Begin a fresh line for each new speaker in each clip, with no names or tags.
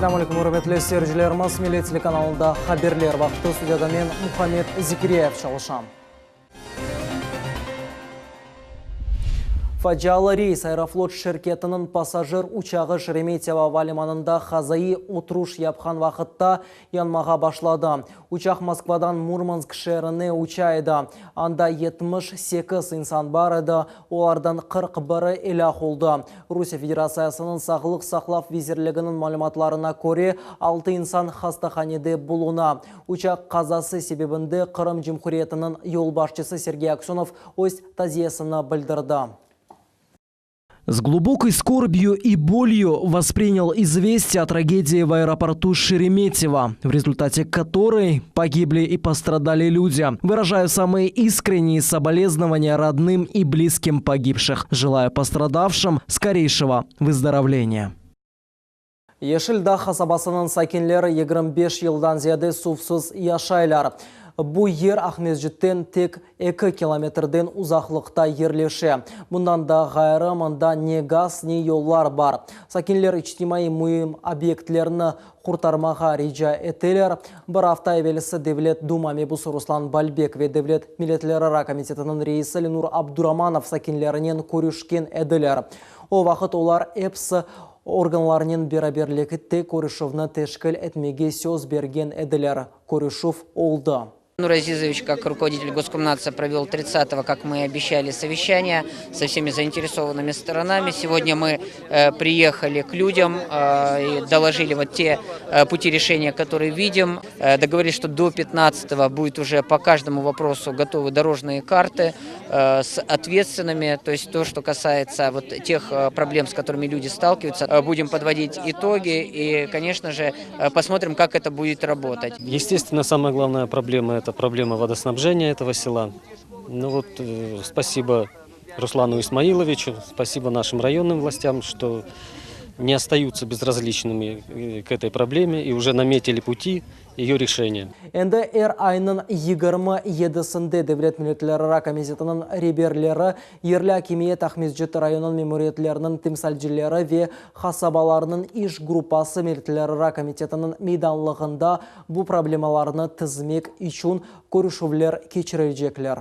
Selâm aleyküm, ürmetli seyircilerimiz! Millet telekanalında haberler vaqtı. Studiyada men, Muhammed Zekiryayev, çalışam. Facialı reys Aeroflot şirketiniñ passajir uçağı Şeremetyevo ava limanında hazaiy oturuş yapqan vaqıtta yanmağa başladı. Uçaq Moskvadan Murmansk şeerine uça edi. Anda 78 insan bar edi, olardan 41-i elâk oldı. Rusiye Federatsiyasınıñ Sağlıq saqlav vizirliginiñ malümatlarına köre, altı insan hastahanede buluna. Uçaq qazası sebebinde Qırım Cumhuriyetiniñ yolbaşçısı Sergey Aksönov öz taziyesini bildirdi.
С глубокой скорбью и болью воспринял известие о трагедии в аэропорту Шереметьево, в результате которой погибли и пострадали люди. Выражаю самые искренние соболезнования родным и близким погибших. Желаю пострадавшим скорейшего выздоровления.
Yeşil Dağ qasabasınıñ sakinleri 25 yıldan ziyade suvsız yaşaylar. Bu yer Aqmescitten tek eki kilometrden uzaqlıqta yerleşe. Bundan da ğayrı, mında ne gaz, ne yollar bar. Sakinler içtimaiy müim obyektlerni qurtarmağa rica eteler. Bir afta evelsi Devlet Duma mebusı Ruslan Balbek ve Devlet milletlerara komitetiniñ reisi Lenur Abduramanov sakinlerinen körüşken ediler. O vaqıt olar episi organlarnen beraberlikte körüşüvni teşkil etmege söz bergen ediler. Körüşüv oldı.
Lenur Azizoviç, kak rukovodитель Госкомнадза, провел 30-го, как мы и обещали, совещание со всеми заинтересованными сторонами. Сегодня мы приехали к людям и доложили вот те пути решения, которые видим. Договорились, что до 15-го будет уже по каждому вопросу готовы дорожные карты с ответственными. То есть то, что касается вот тех проблем, с которыми люди сталкиваются, будем подводить итоги и, конечно же, посмотрим, как это будет работать.
Естественно, самая главная проблема – это проблема водоснабжения этого села. Ну вот, спасибо Руслану Исмаиловичу, спасибо нашим районным властям, что не остаются безразличными к этой проблеме и уже наметили пути ее решения.
Endi er aynıñ 27-sinde Devlet milletlerara komitetiniñ reberleri, yerli akimiyet Aqmescit rayonınıñ memuriyetleriniñ temsalcileri ve qasabalarnıñ iş gruppası Milletlerara komitetiniñ meydanlığında bu problemalarnı tizmek içün körüşüvler keçirecekler.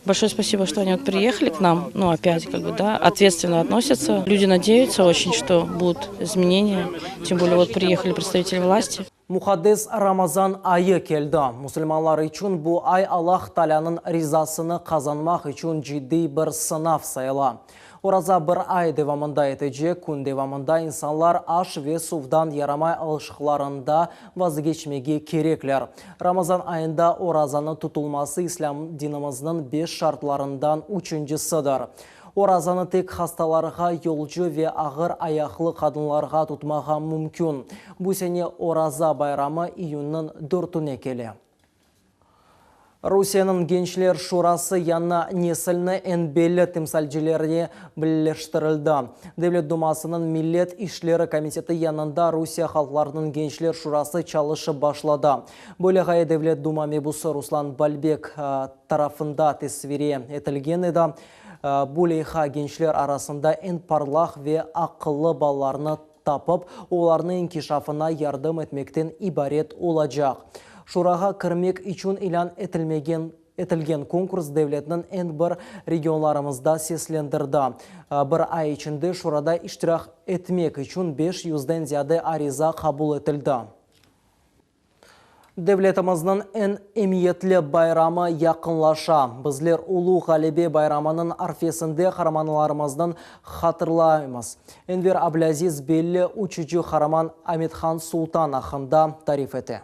Большое спасибо, что они вот приехали к нам, ну, опять, как бы, да, ответственно относятся. Люди надеются очень, что будут изменения, тем более вот приехали представители власти.
Muqaddes Ramazan ayı keldi. Musulmanlar içün bu ay Allah Taalânıñ rizasını qazanmaq içün ciddiy bir sınav sayıla. Oraza bir ay devamında etecek, kün devamında insanlar aş ve suvdan yaramay alışıqlarında vazgeçmege kerekler. Ramazan ayında orazanı tutulması İslâm dinimizniñ beş şartlarından üçüncisidir. Orazanı tek hastalarğa, yolcu ve ağır ayaqlı qadınlarğa tutmağa mümkün. Bu sene Oraza bayramı iyünniñ dörtüne kele. Rusiyeniñ Gençler şurası yañı nesilni eñ belli timsalcilerine birleştirildi. Devlet dumasınıñ Millet işleri komiteti yanında Rusiye halqlarınıñ Gençler şurası çalışıp başladı. Böyle ğaye Devlet duma mebusı Ruslan Balbek tarafında tesvire etilgen edi. Bu leyha gençler arasında eñ parlaq ve aqıllı balalarnı tapıp, olarnıñ inkişafına yardım etmekten ibaret olacaq. Şurağa kirmek içün ilân etilmegen etilgen konkurs devletniñ eñ bir regionlarımızda seslendirdi. Bir ay içinde şurada iştirak etmek içün beş yüzden ziyade ariza qabul etildi. Devletimizniñ eñ emiyetli bayramı yaqınlaşa. Bizler Ulu Ğalebe bayramınıñ arfesinde qaramanlarımıznıñ hatırlaymız. Enver Ablâziz belli uçucı qaraman Amethan Sultan aqqında tarif ete.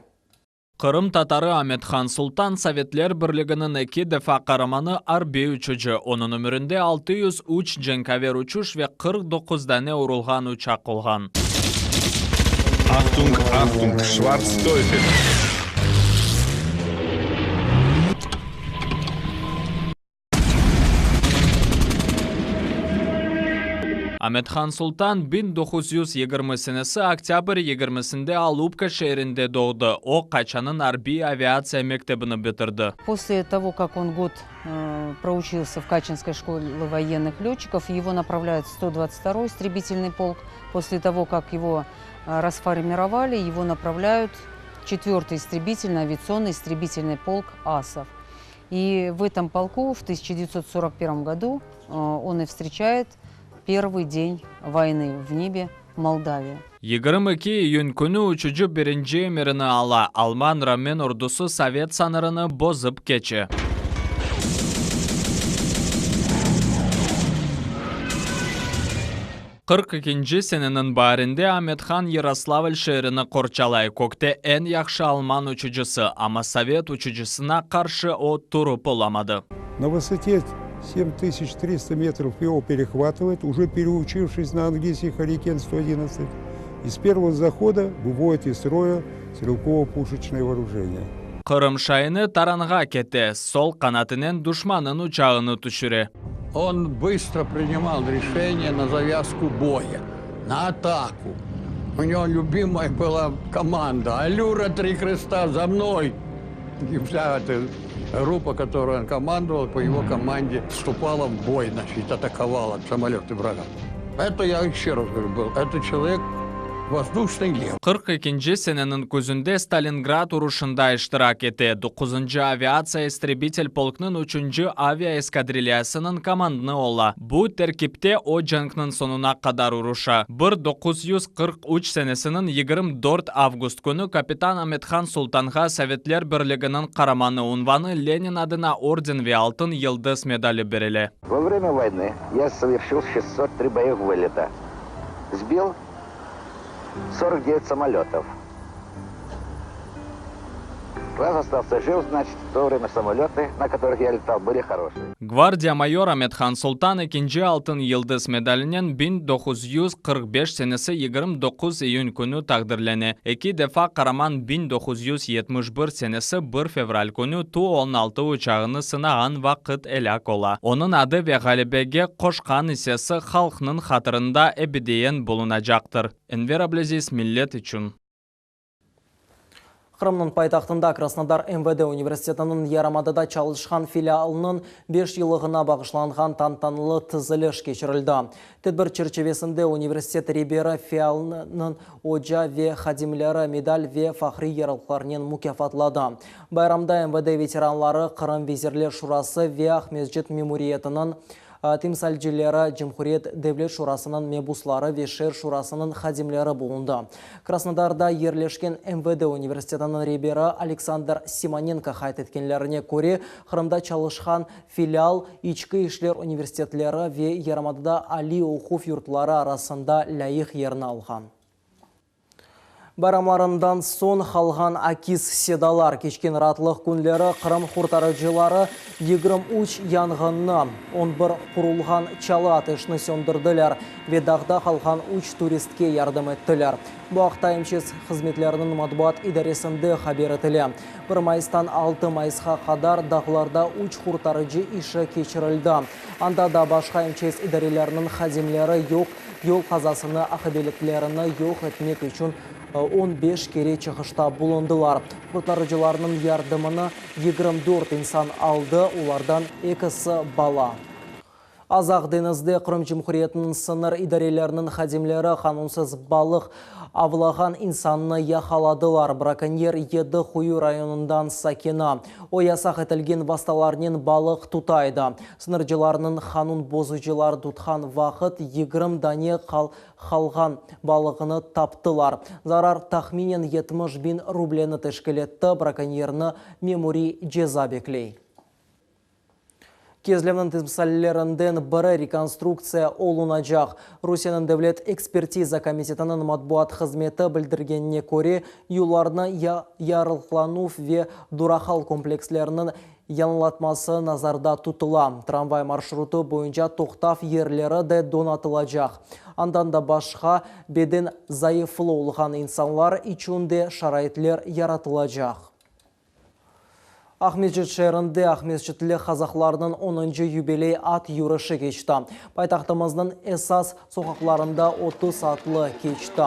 Qırım tatarı Amethan Sultan Sovetler Birliginiñ eki defa qaramanı, arbiy uçucı. Onıñ ömürinde 603 cenkâver uçuş ve 49 dane urulğan uçaq olğan.
Achtung, Achtung, Schwarz Teufel!
Amethan Sultan 1920 senesi oktâbr yigirmisinde Alupka şeerinde doğdı. O, Kaçanıñ arbiy aviatsiya mektebini bitirdi.
После того, как он год проучился в Качинской школе военных летчиков, его направляют в 122-й истребительный полк. После того, как его. расформировали, его направляют в 4-й истребительный авиационный истребительный полк «Асов». И в этом полку в 1941 году он и встречает первый день войны в небе Молдавии.
22 iyün künü uçucı birinci emirini ala, alman-romen ordusı sovet sıñırını bozıp keçe. 42 seneniñ baarinde Amethan Yaroslavl şeerini qorçalay, kökte eñ yahşı alman uçucısı, amma sovet uçucısına qarşı o turıp olamadı.
На высоте 7300 метров его перехватывает, уже переучившись на английский «Харрикен 111», и с первого захода выводит из строя стрелково-пушечное вооружение.
Qırım şaini taranğa kete, sol qanatınen duşmannıñ uçağını tüşüre.
Он быстро принимал решение на завязку боя, на атаку. У него любимая была команда «Аллюра, три креста, за мной!» И вся эта группа, которую он командовал, по его команде вступала в бой, значит, атаковала самолеты врага. Это я еще раз говорю, был. Это человек воздушный лев.
42 seneniñ küzünde Stalingrad uruşında iştirak ete. 9 aviatsiya istrebitel polknıñ 3 avia eskadrilyasınıñ komandanı ola. Bu terkipte o cenkniñ soñuna qadar uruşa. 1943 senesiniñ 24 avgust künü kapitan Amethan Sultanğa Sovetler Birliginiñ qaramanı unvanı Lenin adına orden ve Altın Yıldız medali berile.
Во время войны я совершил 603 боевых вылета. Сбил 49 самолетов. Раз остался жив, значит, в то время самолеты, на которых я летал, были хорошие.
Gvardiya mayor Amethan Sultan ekinci Altın Yıldız medalinen 1945 senesi 29 iyün künü taqdirlene. Eki defa qaraman 1971 senesi 1 fevral künü Tu-16 uçağını sınağan vaqıt elâk ola. Onıñ adı ve ğalebege qoşqan issesi halqnıñ hatırında ebediyen bulunacaqtır. Enver Ablâziz Millet içün.
Qırımnıñ paytahtında Krasnodar MVD universitetiniñ yarımadada çalışqan filialınıñ 5 yıllığına bağışlanğan tantanalı tiziliş keçirildi. Tedbir çerçivesinde universitet reberi filialınıñ oca ve hadimleri medal ve fahriy yarlıqlarnen mukâfatladı. Bayramda MVD veteranları, Qırım Vezirler Şurası ve Aqmescit memuriyetiniñ temsilcileri, Cumhuriyet Devlet Şurasınıñ mebusları ve şeer şurasınıñ hadimleri bulundı. Krasnodarda yerleşken MVD universitetiniñ reberi Aleksandr Simonenko qayd etkenlerine köre, Qırımda çalışqan filial içki işler universitetleri ve yarımadada aliy oquv yurtları arasında lâyıq yerni alğan. Bayramlarından soñ qalğan akis sedalar. Keçken raatlıq künleri Qırım qurtarıcıları 23 yanğınnı, 11 qurulğan çalı ateşni söndürdiler ve dağda qalğan üç turistke yardım ettiler. Bu aqta MÇS hızmetleriniñ matbuat idaresinde haber etile. 1 mayıstan 6 mayısqa qadar dağlarda üç qurtarıcı işi keçirildi. Anda da başqa MÇS idareleriniñ hadimleri yoq yol qazasını aqibetlerini yoq etmek içün 15 kere çıqışta bulundılar. Qurtarıcılarnıñ yardımını 24 insan aldı, olardan ekisi bala. Azaq deñizde Qırım Cumhuriyetiniñ sıñır idareleriniñ hadimleri qanunsız balıq avlağan insannı yaqaladılar. Brakonyer Yedi Quyu rayonından sakini. O, yasaq etilgen vastalarnen balıq tuta edi. Sıñırcılarnıñ qanun bozucılar tutqan vaqıt 20 dane qalğan balığını taptılar. Zarar tahminen 70 biñ rubleni teşkil etti. Brakonyerni memuriy ceza bekley. Kezlevniñ timsallerinden biri rekonstruktsiya olunacaq. Rusiyeniñ Devlet ekspertiza komitetiniñ matbuat hızmeti bildirgenine köre, yollarnı yarıqlanuv ve duraqal kompleksleriniñ yañılatması nazarda tutula. Tramvay marşrutı boyunca toqtav yerleri de donatılacaq. Andan da başqa, beden zayıflı olğan insanlar içün de şaraitler yaratılacaq. Aqmescit şeerinde Aqmescitli qazaqlarnıñ onuncı yubiley at yürüşi keçti. Paytahtımıznıñ esas soqaqlarında 30 atlı keçti.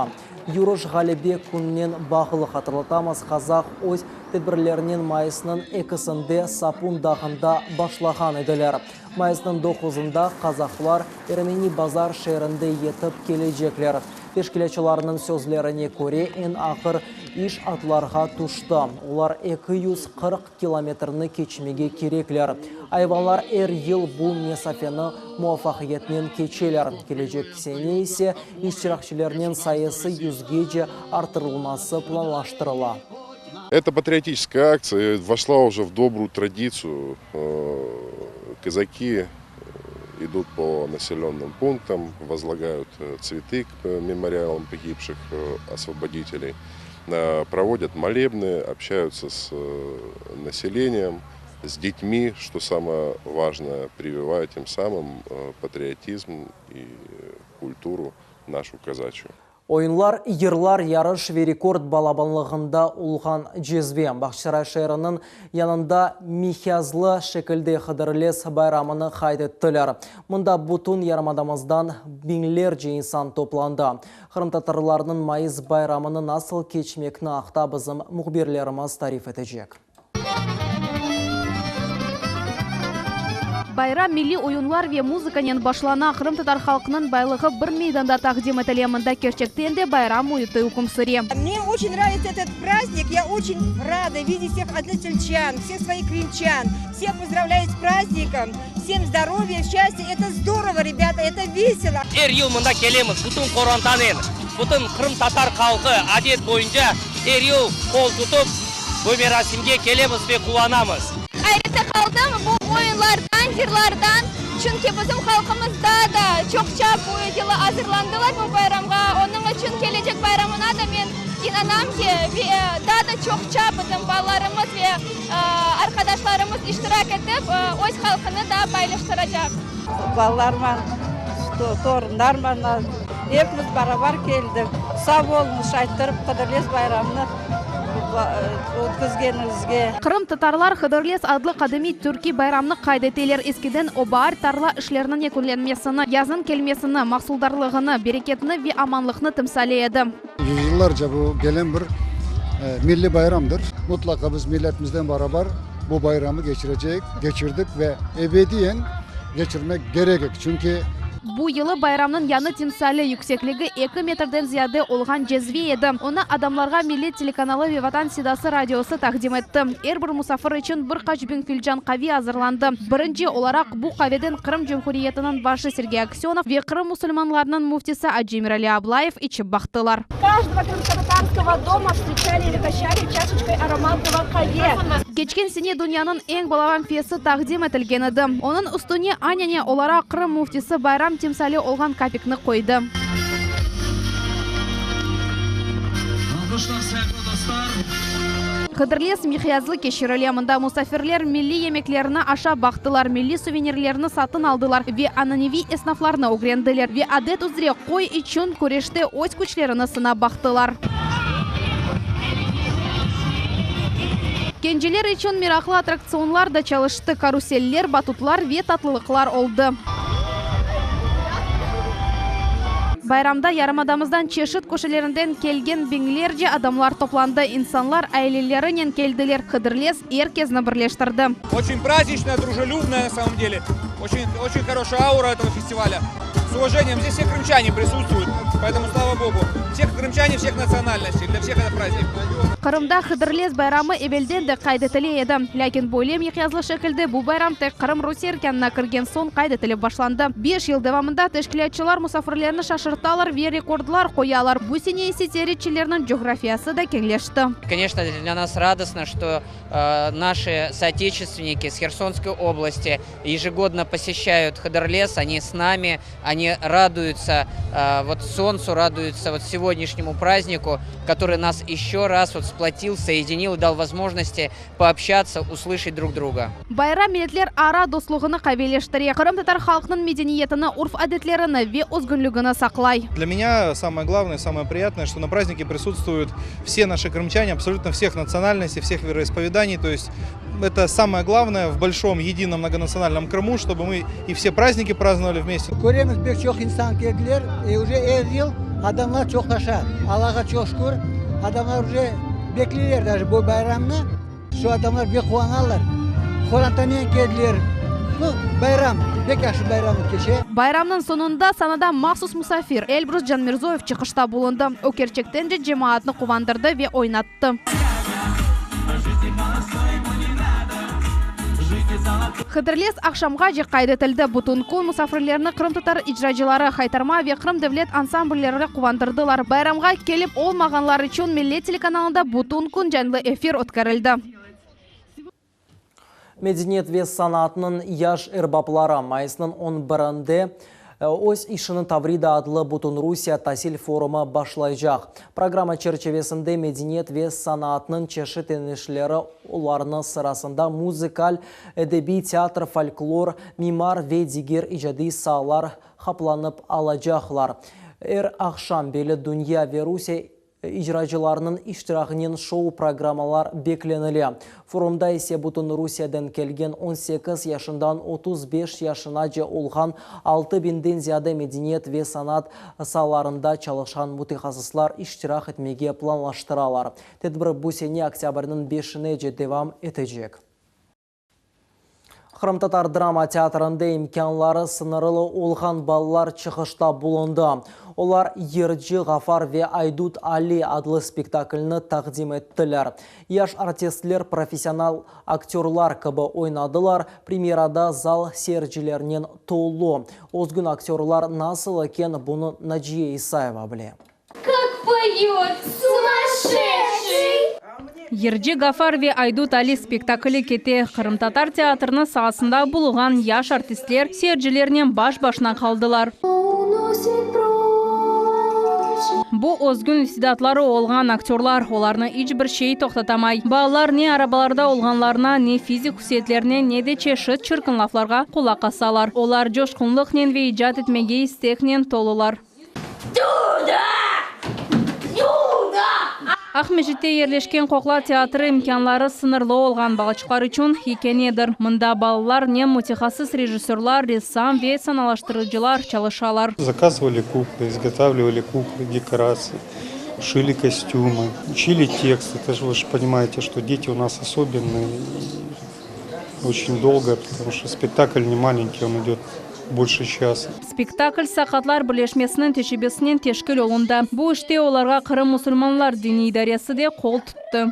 Yürüş Ğalebe kününen bağlı. Hatırlatamız, qazaq öz tedbirlerinen mayısnıñ ekisinde Sapun dağında başlağan ediler. Mayısnıñ doquzında qazaqlar Ermeni Bazar şeerinde yetip kelecekler. Teşkilâtçılarnıñ sözlerine köre, eñ ağır iş atlarğa tüşti, olar 240 kilometrni keçmege kerekler. Ayvanlar er yıl bu mesafeni muvafaqiyetnen keçeler, kelecek sene ise iştirakçilerniñ sayısı yüzgece arttırılması planlaştırıla.
Эта патриотическая акция вошла уже в добрую традицию. Казаки идут по населенным пунктам, возлагают цветы к мемориалам погибших освободителей, проводят молебны, общаются с населением, с детьми, что самое важное, прививая тем самым патриотизм и культуру нашу казачью.
Oyunlar, yırlar, yarış ve rekord balabanlığında olğan cezve. Bağçasaray şeeriniñ yanında miqyaslı şekilde Hıdırlez bayramını qayd ettiler. Mında bütün yarımadamızdan biñlerce insan toplandı. Qırımtatarlarnıñ mayıs bayramını nasıl keçmekni aqta bizim mühbirlerimiz tarif etecek.
Bayram milliy oyunlar ve muzıkanen başlana. Qırımtatar halqınıñ baylığı bir meydanda taqdim etile. Mında kerçekten de bayram müiti üküm süre.
Мне очень нравится этот праздник. Я очень рада видеть всех односельчан, всех своих крымчан. Всех поздравляю с праздником. Всем здоровья, счастья. Это здорово, ребята, это весело.
Er yıl mında kelemiz, bütün qorantanen, bütün qırımtatar halqı adet boyunca er yıl qol tutıp bu merasimge kelemiz ve quvanamız.
Ayrette qaldım bu oyunlardan, yırlardan, çünki bizim halqımız daa da çoqça bu yılı azırlandılar bu bayramğa, onıñ içün kelecek bayramına da men inanam ki, ve daa da çoqça bizim balalarımız ve arqadaşlarımız iştirak etip, öz halqını da baylaştıracaq.
Balalarman, torunlarman epimiz barabar keldik. Sağ oluñız, şayttırıp Hıdırlez bayramını ötkizgeniñizge.
Qırımtatarlar Hıdırlez adlı qadimiy türkiy bayramnı qayd eteler. Eskiden o baar tarla işleriniñ yekünlenmesini, yaznıñ kelmesini, mahsuldarlığını, bereketni ve amanlıqnı timsali edi.
Yüzyıllarca bu gelen bir milliy bayramdır. Mutlaqa biz milletimizden barabar bu bayramı keçireceyik, keçirdik ve ebediyen keçirmek kerekik, çünki.
Bu yılı bayramnıñ yañı timsali, yüksekligi eki metrden ziyade olğan cezve edi. Onı adamlarğa Millet telekanalı ve Vatan sedası radiosı taqdim etti. Er bir musafir içün bir qaç biñ filcan qave azırlandı. Birinci olaraq bu qaveden Qırım Cumhuriyetiniñ başı Sergey Aksönov ve Qırım musulmanlarınıñ müftisi Acı Emirali Ablayev içip baqtılar.
Каждого крымскотатарского дома встречали или угощали чашечкой ароматного qave.
Keçken sene dünyanıñ eñ balaban fesi taqdim etilgen edi. Onıñ üstüne anane olaraq Qırım müftisi bayram timsali olğan kapikni qoydı. Hıdırlez miqyaslı keçirile, mında musafirler milliy yemeklerni aşap baqtılar, milliy suvenirlerni satın aldılar ve ananeviy esnaflarnı ögrendiler ve adet üzre qoy içün küreşte öz küçlerini sınap baqtılar. Kenceler içün meraqlı attraktsionlar da çalıştı, karuseller, batutlar ve tatlılıqlar oldı. Bayramda yarımadamızdan çeşit köşelerinden kelgen biñlerce adamlar toplandı. İnsanlar ailelerinen keldiler. Hıdırlez er kesni birleştirdi.
Oçün prazdniçnoye, drujelyubnoye na samom dele. Oçün, oçün horoşaya aura etogo festivalya. S uvajeniyem, zdes vse krımçane prisutstvuют, poetomu slava bogu. Vse krımçane vseh natsionalnostey, dlâ vseh eto prazdnik.
Qırımda Hıdırlez bayramı evelden de qayd etile edi. Lâkin böyle miqyaslı şekilde bu bayram tek Qırım Rusiye erkânına kirgen soñ qayd etilip başlandı. Beş yıl devamında teşkilâtçılar musafirlerni şaşırtalar ve rekordlar qoyalar. Bu sene ise ziyaretçilerniñ coğrafiyası da keñleşti.
Koneçno, dlâ nas radostno, çto naşi sooteçestvenniki s Hersonskoy oblasti Ежегодно посещают Хыдырлез, они с нами, они радуются вот солнцу, радуются вот сегодняшнему празднику, который нас еще раз вот сплотил, соединил и дал возможности пообщаться, услышать друг друга.
Bayram milletler ara dostluğını qaviyleştire, qırımtatar halqınıñ medeniyetini, urf-adetlerini ve özgünligini saqlay.
Для меня самое главное, самое приятное, что на празднике присутствуют все наши крымчане, абсолютно всех национальностей, всех вероисповеданий, то есть это самое главное в большом едином многонациональном Крыму, чтобы мы и все праздники праздновали вместе.
Köremiz pek çoq insan keldiler, e, уже er yıl adamlar çoqlaşa. Allağa çoq şükür, adamlar уже bekleyler даже bu bayramnı. Şu adamlar pek quvanalar. Qorantanen keldiler. Nu, bayram, bek yahşı bayram keçe.
Bayramnıñ soñunda sanada mahsus musafir Elbrus Canmirzoyev çıqışta bulundı. O kerçekten de cemaatnı quvandırdı ve oynattı. Hıdırlez aqşamğace qayd etildi. Bütün kün musafirlerni qırımtatar icracıları, Haytarma ve Qırım devlet ansamblleri quvandırdılar. Bayramğa kelip olmağanlar içün Millet telekanalında bütün kün canlı efir ötkerildi.
Medeniyet ve sanatnıñ yaş erbapları mayısnıñ on birinde öz işini Tavrida adlı Bütünrusiye tasil forumı başlaycaq. Programma çerçivesinde medeniyet ve sanatnıñ çeşit yönelişleri, olarnıñ sırasında muzıkal, edebiy, teatr, folklor, mimar ve diger icadiy saalar haplanıp alacaqlar. Er aqşam belli dünya ve Rusiye İcracılarnıñ iştirağınen şou-programmalar beklenile. Forumda ise bütün Rusiyeden kelgen 18 yaşından 35 yaşınace olğan altı biñden ziyade medeniyet ve sanat saalarında çalışqan mütehassıslar iştirak etmege planlaştıralar. Tedbir bu sene oktâbrniñ beşinece devam etecek. Qırımtatar drama teatrında imkânları sıñırlı olğan balalar çıqışta bulundı. Olar Yırcı Ğafar ve Aydut Ali adlı spektaklni taqdim ettiler. Yaş artistler professional aktörlar kibi oynadılar, premyerada zal seyircilernen tolu. Özgün aktörlar nasıl eken, bunı Naciye İsayeva bile.
Kak poyot, sumasşedşiy!
Yırcı Gafar ve Aydut Ali spektakli kete. Qırımtatar teatriniñ saasında bulunğan yaş artistler seyircilernen baş-başına qaldılar. Bu özgün istidatları olğan aktörlar, olarnı iç bir şey toqtatamay. Balalar ne arabalarda olğanlarına, ne fizik hususiyetlerine, ne de çeşit çirkin laflarğa qulaq asalar. Olar coşqunlıqnen ve icat etmege isteknen tolular. Aqmescitte yerleşken qoqla teatri imkânları sıñırlı olğan balaçıqlar içün yekânedir. Mında balalarnen mütehassıs rejissörlar, ressam ve sanalaştırıcılar çalışalar.
Zakazovali kuklı, izgotavlivali kuklı, dekoratsiya, şili kostümı, učili tekst. Это же вы же понимаете, что дети у нас особенные и очень долго, потому что spektakl не маленький, он идет больше часа.
Spektakl Saqatlar birleşmesiniñ teşebbüsinen teşkil olundı. Bu işte olarğa Qırım musulmanlar diniy idaresi de qol tuttı.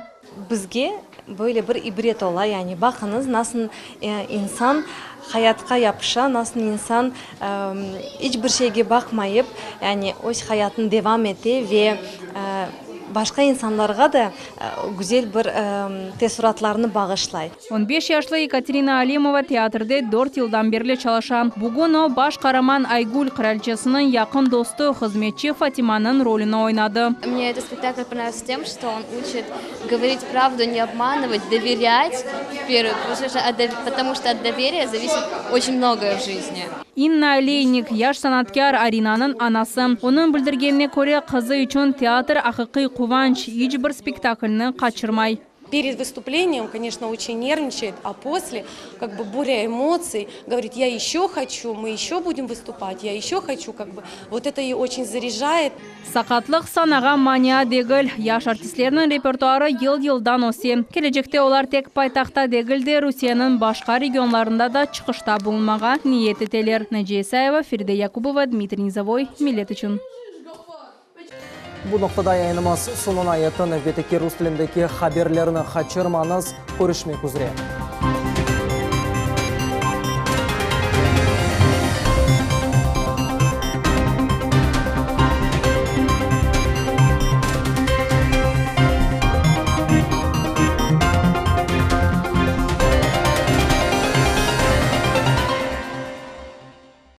Bizge böyle bir ibret ola, yani baqıñız, nasıl insan hayatqa yapışa, nasıl insan iç bir şeyge baqmayıp, yani öz hayatını devam ete ve başqa insanlarğa da güzel bir teessuratlarnı bağışlay.
On beş yaşlı Yekaterina Alimova teatrde dört yıldan berli çalışa. Bugün o, baş qaraman Aygül qıralçesiniñ yaqın dostu, hızmetçi Fatimanıñ rolüni oynadı.
Mne этот спектакль понравился тем, что он учит говорить правду, не обманывать, доверять, в первую потому что от доверия зависит очень многое в жизни.
İnna Oleynik, yaş sanatkâr Arinanıñ anası. Onıñ bildirgenine köre, qızı içün teatr aqiqiy quvanç, iç bir spektaklni qaçırmay.
Перед выступлением, конечно, очень нервничает, а после, как бы, буря эмоций, говорит, я еще хочу, мы еще будем выступать, я еще хочу, как бы, вот это ее очень заряжает.
Saqatlıq sanağa mania degil. Yaş artistlerniñ repertuarı yıl-yıldan öse. Kelecekte olar tek paytahtta degil de, Rusiyeniñ başqa regionlarında da çıqışta bulunmağa niyet eteler. Naciye İsayeva, Feride Yakubova, Dmitriy Nizovoy, Millet içün.
Bu noqtada yayınımız soñuna yetti. Nevbetteki rus tilindeki haberlerni qaçırmañız. Körüşmek üzre.